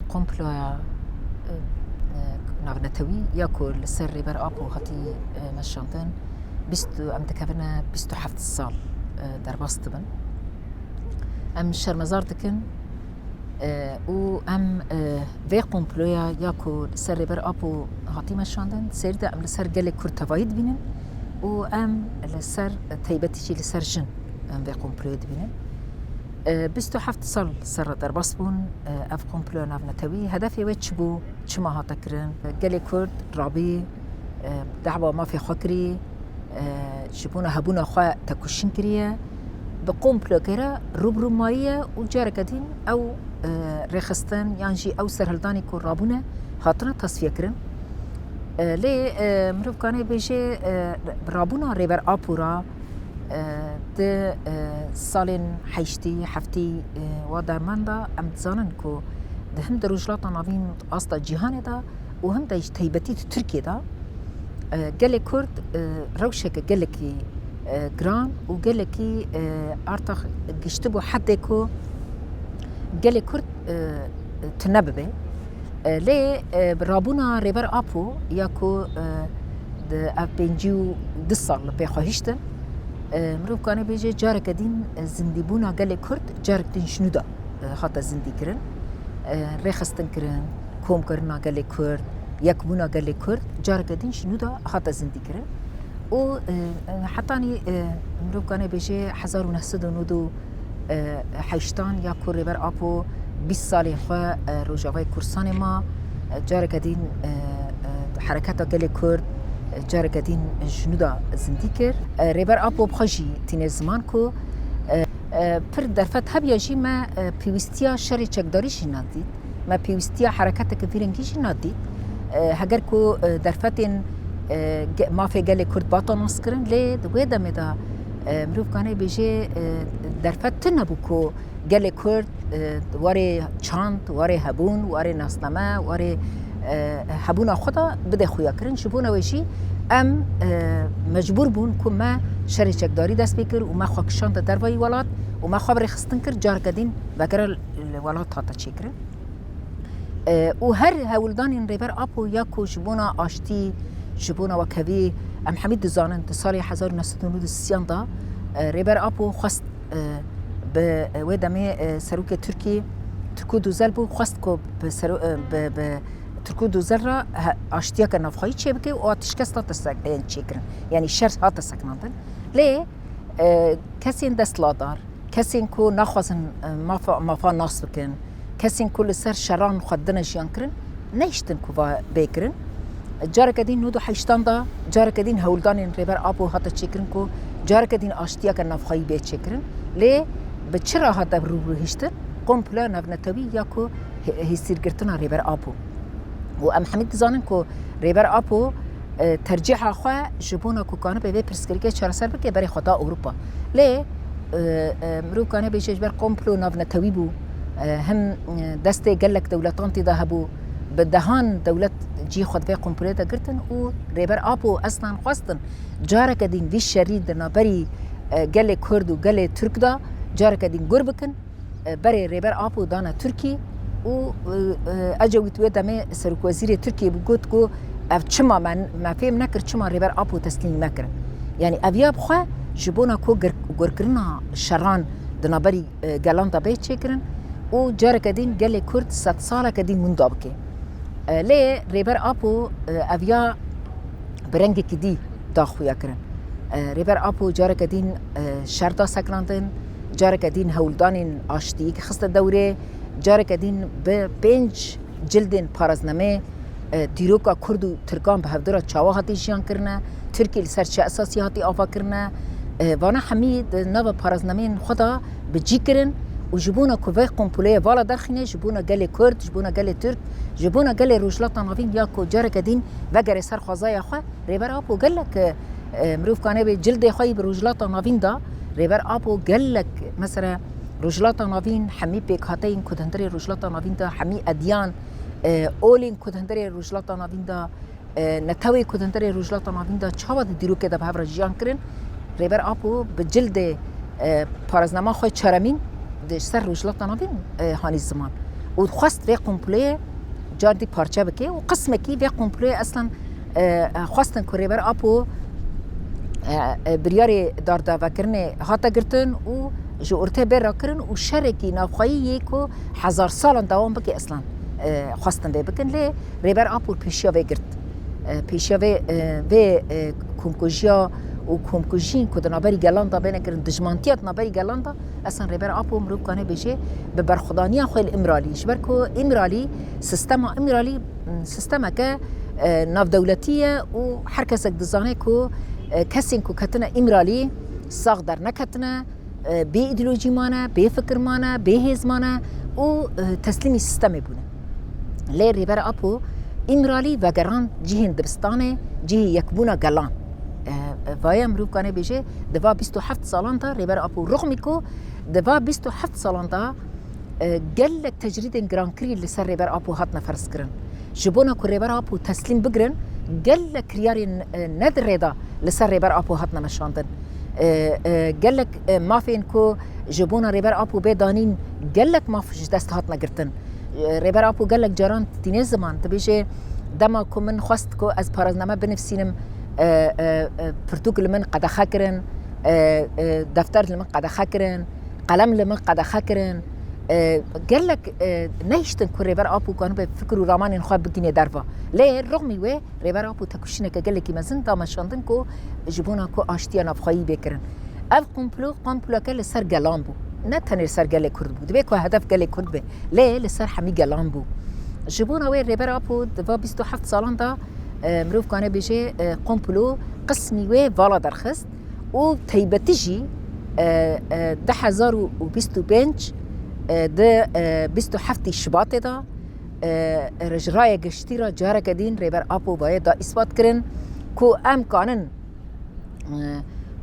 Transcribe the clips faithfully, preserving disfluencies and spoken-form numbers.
Komploya, e, e, navnetewî ya ku li ser Rêber Apo hatî, e, meşandin, bîst û, em dikevine bîst û heft sal, e, derbas dibin. Em şermezar dikin, e, û em, e, vê komploya ya ku li ser Rêber Apo hatî meşandin, serî de em li ser gelê Kurd tevayî dibînin û em li ser, taybetî jî li ser jin, em vê komployê dibînin. E, bîst û heft sal ser re derbas bûn, e, ev komploya navnetewî. Hedefê wê çi bû? Çima hate kirin? Gelê Kurd rabî, e, dehwa mafê xwe kirî, e, ji bona hebûna xwe tekoşîn kiriye. Bi komplokê re rû bi rû mayiye û careke din ew, e, rêxistin yan jî ew serhildanê ku rabûne hatine tasfiye kirin. E, lê, e, mirov kanê bêje, e, rabûna Rêber Apo ra, e, di, e, salên heştî, heftî, e, wa derman de em dizanin ku di him di Rojhilata Navîn asta cîhanê de û him de jî taybetî di Tirkiyê de, e, gelê Kurd, e, rewşeke gelekî, e, giran û gelekî, e, artax giştibû hedê ku gelê Kurd, e, tune bibe. E, lê, e, bi rabûna Rêber Apo ya ku, e, di ev pêncî û du sal li pê xwe hiştin, e, mirov kanê bêje careke din, e, zindîbûna gelê Kurd carek din ji nû de, e, hate zindîkirin. E, rêxistin kirin, komkirina gelê Kurd, yekbûna gelê Kurd careke din ji nû de hate zindîkirin. Û, e, e, hetanî, e, mirov kanê bêje hezar û neh sed û nod û heştan ya ku Rêber Apo bîst salên xwe, e, Rojavayê Kurdistanê ma, e, careke din, e, e, hereketa gelê Kurd, e, careke din ji nû de zindî kir. E, Rêber Apo bi xwe jî tîne ziman ku, e, e, pir derfet hebiya jî me, e, pêwîstiya şerê çekdarî jî nadît. Me pêwîstiya hereketeke vî rengî jî nadît. E, heger ku, e, derfetên, e, ge-, mafê gelê Kurd bata naskirin, lê di wê demê de, e, mirov kanê bêje, e, derfet tune bû ku gelê Kurd, e, warê çand, warê hebûn, warê nasname, warê, e, hebûna xwe de bide xuyakirin. Ji bona wê jî em, e, mecbûr bûn ku me şerê çekdarî dest pê kir û me xwe kişande dervayî welat û me xwe bi rêxistin kir, careke din vegere li welat hate çêkirin. E, û her hewldanên Rêber Apo ya ku ji bona aştî, ji bona wekhevî, em hemî dizanin di salê hezar û neh sed û nod û sê de, e, Rêber Apo xwest, e, bi, e, wê demê, e, serokê Tirkî Turgut Özel bû, xwest ku bi sero-, e, bi, bi Turgut Özel re he-, aştiyeke navxweyî çêbike û a tişkest hate sek-, e, çêkirin. Yanî şer hate sekinandin. Lê, e, kesên desthilatdar, kesên ku naxwazin, e, mafa, mafa nas bikin, kesên ku li ser şeran xwe dine jiyan kirin, nehiştin ku va bê kirin. Careke din nod û heştan de, careke din hewldanên Rêber Apo hate çêkirin ku careke din aştiyeke navxweyî bê çêkirin. Lê bi çi re hate rû bi rû hiştin? Komplo navnetewî ya ku hê-, hêsîrgirtina Rêber Apo. Û em hemî dizanin ku Rêber Apo, e, tercîha xwe ji bona ku kanibe vê pirsgirêkê çareser bike berê xwe da Ewropa. Lê, e, e, mirov kane bêje ji ber komplo navnetewî bû, e, him, e, destê gelek dewletan tê de hebû, bi dehan dewlet cî xwe di vê komployê de girtin û Rêber Apo eslan xwestin careke din vî şerî di naberî, e, gelê Kurd û gelê Tirk de careke din gur bikin. E, berê Rêber Apo dane Tirkî û, e, e, Ecewît wê demê serokwezîrê Tirkiyê bû, got ku ev çima me, me fêm nekir, çima Rêber Apo teslîm nekirin. Yanî ev ya bi xwe ji bona ku gir-, gurkirina şeran di naberî, e, gelan de bê çêkirin û careke din gelê Kurd sedsaleke din winda bike. E, lê Rêber Apo, e, ev ya bi rengekî dî da xuya kirin. E, Rêber Apo careke din, e, şer da sekinandin, careke din hewldanên aştiyî xiste dewrê, careke din bi pênc cildên parêznameyê, e, dîroka Kurd û Tirkan bi hevdira çawa hatî jiyan kirine, Tirkî li ser çi esasî hatî ava kirine. E, vana hemî di nava parêznameyên xwe de bi cî kirin û ji bona ku vê komployê vala derxîne, ji bona gelê Kurd, ji bona gelê Tirk, ji bona gelê Rojhilata Navîn ya ku careke din vegere ser xwezaya xwe, Rêber Apo gelek, e, mirov kane bê cildê xwe yî bi Rojhilata Navîn da. Rêber Apo gelek, mesela Rojhilata Navîn, hemî pêkhateyên ku di hundirê Rojhilata Navîn da, hemî edyan, e, olên ku di hundirê Rojhilata Navîn da, e, netewê ku di hundirê Rojhilata Navîn da, çawa di dîrokê de bi hev re jiyan kirin. Rêber Apo bi cildê, e, parêznama xwe çaremîn di ser Rojhilata Navîn, e, hanî ziman. û xwest vê komployê cardî parçe bike û qismekî vê komployê eslan, e, e, xwestin ku Rêber Apo, e, e, biryarê dardavekirinê hate girtin û ji ortê bê rakirin û şerekî navxweyî yê ku hezar salan dewam bike eslan, e, xwestin vê bikin. Lê Rêber Apo pêşiya vê girt. E, pêşiya vê, e, vê, e, komkujiya û komkujiyên ku di naberî gelan de bêne kirin, dijmantiya di naberî gelan de, esan Rêber Apo mirov kane bêje bi berxwedaniya xwe li Îmralî. Ji ber ku Îmralî, sistema Îmralî, m, sistemeke, e, navdewletî ye û her kesek dizane ku, e, kesên ku ketine Îmralî sax derneketine, e, bê îdeolojî mane, bê fikir mane, bê hêz mane û, e, teslîmî sistemê bûne. Lê Rêber Apo Îmralî vegerand cihên dibistanê, cihê yekbûna gelan. E, e, vaye mirov kane bêje, di va bîst û heft salan de Rêber Apo ruxmî ku di va bîst û heft salan de, e, gelek tecrîdên girankirî li ser Rêber Apo hatine ferz kirin. Ji bona ku Rêber Apo teslîm bigirin, gelek kiryarên, e, ne di rê de li ser Rêber Apo hatine meşandin. E, e, gelek, e, mafên ku ji bona Rêber Apo bê danîn, gelek maf ji dest hatine girtin. E, Rêber Apo gelek caran tîne ziman, dibêje, dema ku min xwest ku ez parazname binivîsînim, e, e, e, pirtûk li min qedexe kirin, e, e, defter li min qedexe kirin, qelem li min qedexe kirin. E, gelek, e, nehiştin ku Rêber Apo kanibe fikir û ramanên xwe bigîne derva. Lê rixmî wê Rêber Apo têkoşîneke gelekî mezin da meşandin ku ji bona ku aştiya navxweyî bê kirin. Ev komplo, kompleke li ser gelan bû. Ne tenê li ser gelê Kurd bû. Dibê ku hedef gelê Kurd be. Lê li ser hemî gelan bû. Ji bona wê Rêber Apo di va bîst û heft salan de, e, mirov kane bêje, e, komplo qismî wê vala derxist û teybetî jî, e, e, du hezar û bîst û pênc, e, di, e, bîst û heftê Şibatê de, e, ji raya giştî re careke din Rêber Apo vaye da îspat kirin ku em kanin, e,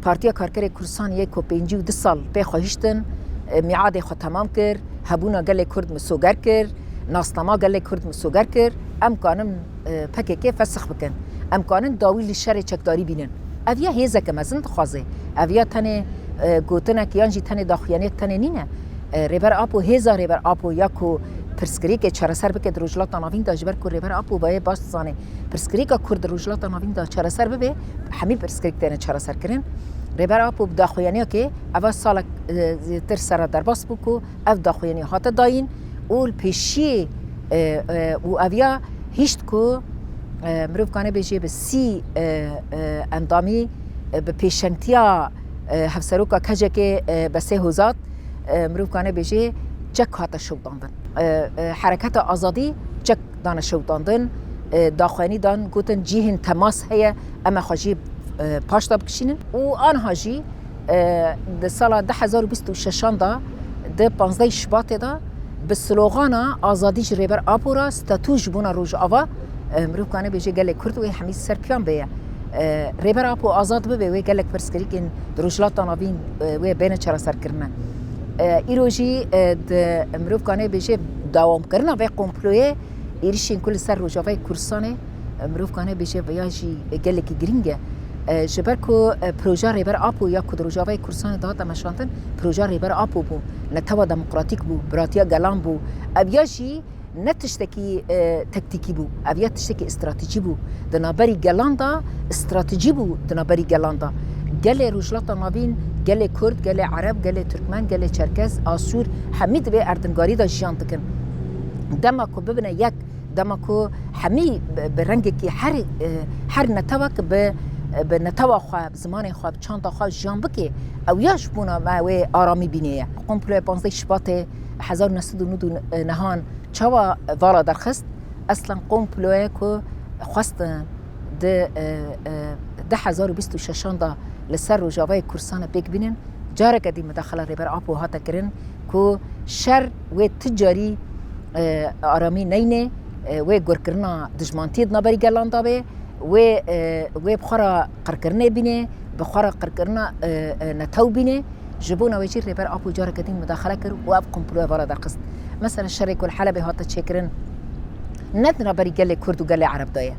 Partiya Karkerê Kurdistan yê ku pêncî û du sal pê xwe hiştin, e, miadê xwe temam kir, hebûna gelê Kurd misoger kir, nasnama gelê Kurd misoger kir, em kanin, e, P K K fesix bikin. Em kanin dawî li şerê çekdarî bînin. Ev ya hêzeke mezin dixwaze. Ev ya tenê, e, gotinek yan jî tenê daxuyaniyek tenê nîne. E, Rêber Apo, hêza Rêber Apo ya ku pirsgirêkê çareser bike di Rojhilata Navîn de, ji ber ku Rêber Apo bayê baş dizane pirsgirêka Kurd di Rojhilata Navîn de çareser bibe, hemî pirsgirêk têne çareserkirin. Rêber Apo bi daxuyaniyekê eva salek, e, zêtir sera derbas bû ku ev daxuyaniya hate dayîn û li pêşiyê, e, e, û ev ya hişt ku, e, mirov kane bêje bi sî, e, e, endamî, e, bi pêşengtiya, e, hevseroka kecekê, e, Besê Hozat, e, mirov kane bêje çek hate şewitandin. E, e, Hereketa Azadî çek dane şewitandin, e, daxuyanî dan, gotin cihên temas heye, em ê xwe jî, e, paş de bikişînin. Û anha jî, e, di sala du hezar û bîst û şeşan de, di panzdehê Şibatê de, bi slogana Azadî ji Rêber Apo re, statû ji bona Rojava, e, mirov kane bêje gelê Kurd wê hemî ser piyan bêye. E, Rêber Apo azad bibe, wê gelek pirsgirêkên di Rojhilata Navîn, e, wê bêne çareserkirine. E, îro jî, e, di mirov kane bêje dawamkirina vê komployê, êrişên ku li ser Rojavayê Kurdistanê, e, mirov kane bêje vêya jî gelekî girîng e. E, ji ber ku, e, proja Rêber Apo ya ku di Rojavayê Kurdistanê dihate meşandin, proja Rêber Apo bû, netewa demokratîk bû, biratiya gelan bû. Ev ya jî ne tiştekî, e, tektîkî bû. Ev ya tiştekî stratejî bû. Di naberî gelan de stratejî bû, di naberî gelan de. Gelê Rojhilata Navîn, gelê Kurd, gelê Ereb, gelê Tirkmen, gelê Çerkez, Asûr, hemî di vê erdingarî de jiyan dikin. Dema ku bibine yek, dema ku hemî bi, bi rengekî her, e, her netewek bi, bi netewa xwe, bi zimanê xwe, bi çanda xwe jiyan bike, ew ya ji bona me wê aramî bînê ye. Komploya panzdehê Şibatê hezar û neh sed û nod û nehan çawa vala derxist? Eslen komploye ku xwestin di, e, e, du hezar û bîst û şeşan de li ser Rojavayê Kurdistanê pêk bînin, careke dî midaxila Rêber Apo hate kirin ku şer wê ti carî, e, aramî neyne, e, wê gurkirina dijmantiyê di naberî gelan de be, wê, e, wê bi xwe re qirkirinê bîne, bi xwe re qirkirina, e, e, netew bîne. Ji bona wê jî Rêber Apo careke din midaxele kir û ev komploya vala derxist. Mesela şerê ku li Helebê hate çêkirin, ne di naberî gelê Kurd û gelê Ereb de ye.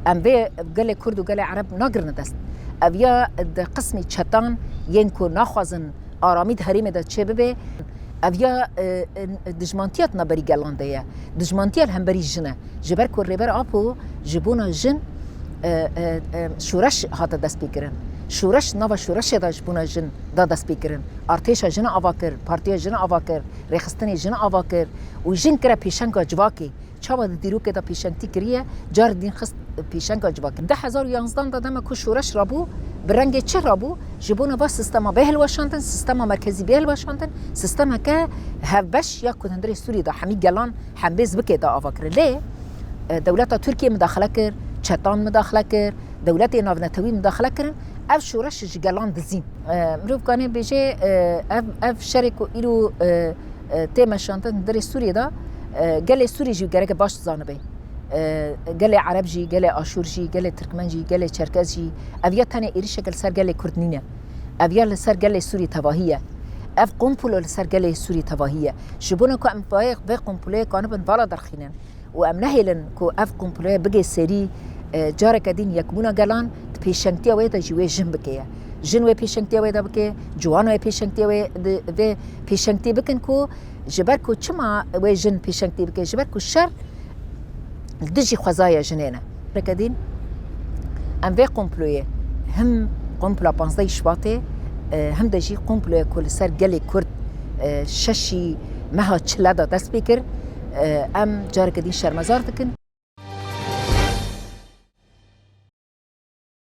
Em vê gelê Kurd û gelê Ereb nagirine dest. Ev ya di qismî çetan yên ku naxwazin aramî di herêmê de çêbibe. Ev ya, e, e, dijmantiya di navberî gelan de ye. Dijmantiya li hemberî jin e. Ji ber ku Rêber Apo ji bona jin, e, e, e, şoreş hate destpêkirin. Şoreş, nava şoreşê de ji bona jin da destpêkirin. Artêşa jin ava kir, partiya jin ava kir, rêxistinê jin ava kir û jin kire pêşenga civakê. Çawa di dîrokê de pêşengtî kiriye, car din xist pêşenga civakê. Du hezar û yanzdeh de dema ku şoreş rabû, bi rengê çi rabû? Ji bona va sistema bê hilweşandin, sistema merkezî bê hilweşandin, sistemeke hevbeş ya ku hundirê Sûriyê de hemî gelan hembêz bike da ava kirin. Lê, e, dewleta Tirkiye midaxile kir, çetan midaxile kir, dewletê navnetewî midaxile kirin, ev şoreş ji gelan dizîn. E, mirov kanê bêje, e, ev, ev şerê ku îro, e, e, tê meşandin hundirê Sûriyê de, e, gelê Sûrî jî gereke baş zanibe. E, gelê Ereb jî, gelê Aşûr jî, gelê Tirkmen jî, gelê Çerkez jî, ev ya tenê êrişeke li ser gelê Kurd nîne. Ev ya li ser gelê Sûrî tevahî ye. Ev komplo li ser gelê Sûrî tevahî ye. Ji bona ku em vê, vê komployê kanibin vala derxînin û em nehêlin ku ev komploye bigê serî, e, careke din yekbûna gelan, di pêşengtiya wê de jî wê jin bike ye. Jin wê pêşengtiya wê de bike, ciwan wê pêşengtiya wê di, vê pêşengtî bikin ku ji ber ku çima wê jin pêşengtî bike? Ji ber ku şer li dijî xwezaya jinê ne. Rêke din em vê komployê, him kompla panzdehê Şubatê, e, him de jî komployê ku li ser gelê Kurd, e, şeşî meha çile de dest pê kir, e, em careke din şermezar dikin.